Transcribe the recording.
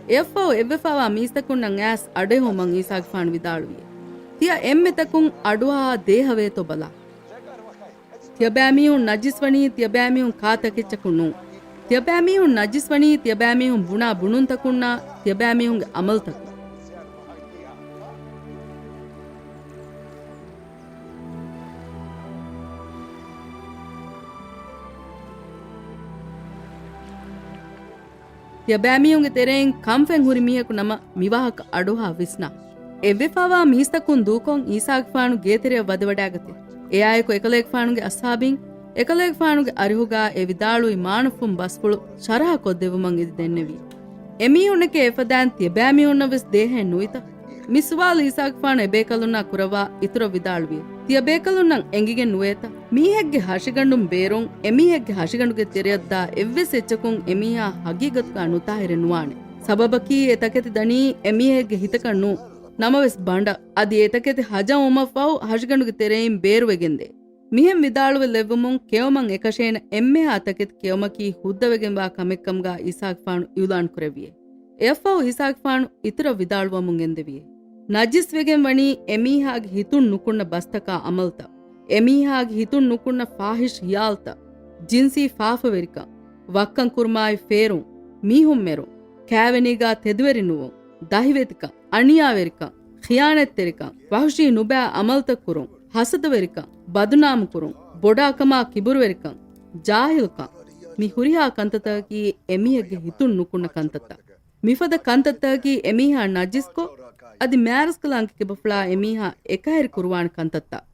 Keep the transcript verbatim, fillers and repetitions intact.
އެއަށްފަހު އެއްވެފާވާ މީސްތަކުންނަށް އައިސް އަޑުއެހުމަށް އީސާގެފާނު ވިދާޅުވި، ތިޔަ އެންމެތަކުން އަޑުއަހާ ދޭހަވޭތޯ ބަލާ. ތިޔަބައިމީހުން ނަޖިސްވަނީ ތިޔަބައިމީހުން ކާ ތަކެއްޗަކުން ނޫން. ތިޔަބައިމީހުން ނަޖިސްވަނީ ތިޔަބައިމީހުން ބުނާ ބުނުންތަކުންނާ ތިޔަބައިމީހުންގެ އަމަލުތަކުން. ތިޔަބައިމީހުންގެ ތެރެއިން ކަންފަތް ހުރި މީހަކު ނަމަ މިވާހަކަ އަޑުއަހާ ވިސްނާ. އެއްވެފާވާ މީސްތަކުން ދޫކޮށް އީސާގެފާނު ގޭތެރެއަށް ވަދެވަޑައިގަތީ. އެއާއެކު އެކަލޭގެފާނުގެ އަޞްޙާބީން އެކަލޭގެފާނުގެ އަރިހުގާ އެ ވިދާޅުވި މާނަފުން ބަސްފުޅު ޝަރަޙަކޮށްދެއްވުމަށް އެދި ދެންނެވި. އެމީހުންނެކޭ އެފަދައިން ތިޔަބައިމީހުންނަށްވެސް ދޭހައެއް ނުވިތަ؟ މި ސުވާލު އީސާގެފާނު އެބޭކަލުންނާ ކުރައްވާ އިތުރަށް ވިދާޅުވި، ތިޔަބޭކަލުންނަށް އެނގިގެން ނުވޭތަ؟ މީހެއްގެ ހަށިގަނޑުން ބޭރުން އެމީހެއްގެ ހަށިގަނޑުގެ ތެރެއަށްދާ އެއްވެސް އެއްޗަކުން އެމީހާ ހަގީގަތުގާ ނުތާހިރެއް ނުވާނެ. ސަބަބަކީ އެ ތަކެތި ދަނީ އެމީހެއްގެ ހިތަކަށް ނޫން. ނަމަވެސް ބަނޑަށް. އަދި އެ ތަކެތި ހަޖަމްވުމަށްފަހު ހަށިގަނޑުގެ ތެރެއިން ބޭރުވެގެންދޭ. މިހެން ވިދާޅުވެ ލެއްވުމުން ކެއުމަށް އެކަށޭނަ އެންމެހާ ތަކެތި ކެއުމަކީ ހުއްދަވެގެންވާ ކަމެއްކަމުގާ އީސާގެފާނު އިޢުލާން ކުރެއްވިއޭ. އެއަށްފަހު އީސާގެފާނު އިތުރަށް ވިދާޅުވަމުން ގެންދެވިއޭ. ނަޖިސްވެގެން ވަނީ އެމީހާގެ ހިތުން ނުކުންނަ ބަސްތަކާ އަމަލުތައް، އެމީހާގެ ހިތުން ނުކުންނަ ފާޙިޝް ހިޔާލުތައް، ޖިންސީ ފާފަވެރިކަން، ވައްކަން ކުރުމާއި ފޭރުން، މީހުން މެރުން، ކާވެނީގާ ތެދުވެރި ނުވުން، ދަހިވެތިކަން، އަނިޔާވެރިކަން، ޚިޔާނަތްތެރިކަން، ވަޙުޝީ ނުބައި އަމަލުތައް ކުރުން، ޙަސަދަވެރިކަން، ބަދުނާމުކުރުން، ބޮޑާކަމާ ކިބުރުވެރިކަން، ޖާހިލްކަން، މި ހުރިހާ ކަންތައްތަކަކީ އެމީހެއްގެ ހިތުން ނުކުންނަ ކަންތައްތައް. މިފަދަ ކަންތައްތަކަކީ އެމީހާ ނަޖިސްކޮށް، އަދި މާތްރަސްކަލާނގެ ކިބަފުޅާ އެމީހާ އެކަހެރި ކުރުވާނެ ކަންތައްތައް.